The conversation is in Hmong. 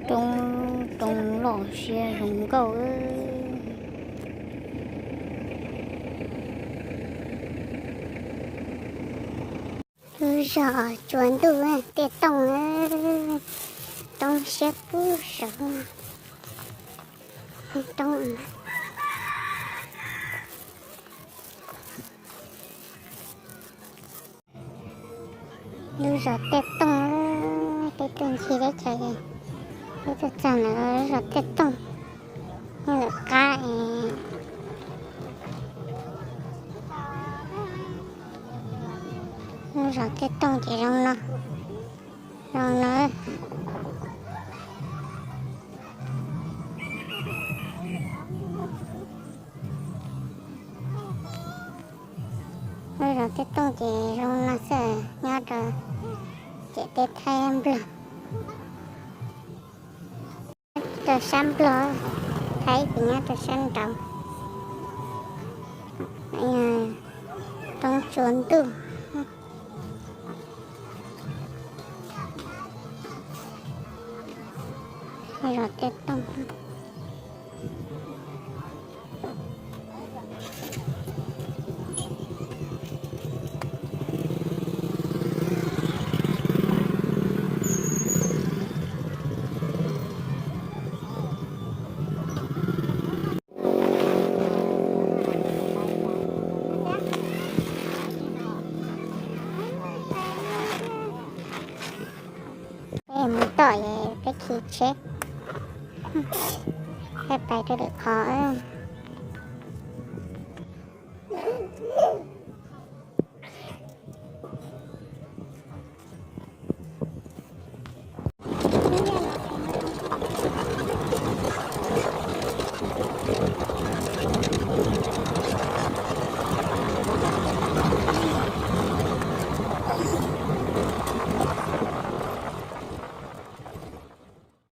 Roob, roob loj siab zoo nkauj. Lub zos tsuas ntuj, tej tooj, roob siab pub saud. Roob, lub zos tej tooj, peb tuaj ncig teb chaws, peb tuaj txog ntawm lub zos tej tooj, nyob lawm qab es. Lub zos tej tooj ces zoo no, zoo no. Lub zos tej tooj ces zoo no xwb, nyob rau ciam teb Thaib Nplog, rau sab Nplog, Thaib ces nyob rau sab nraud. Roob tsuas ntuj. Zos tej tooj. Peb mus tom es peb khi tsheb, peb pais rau lwm qhov.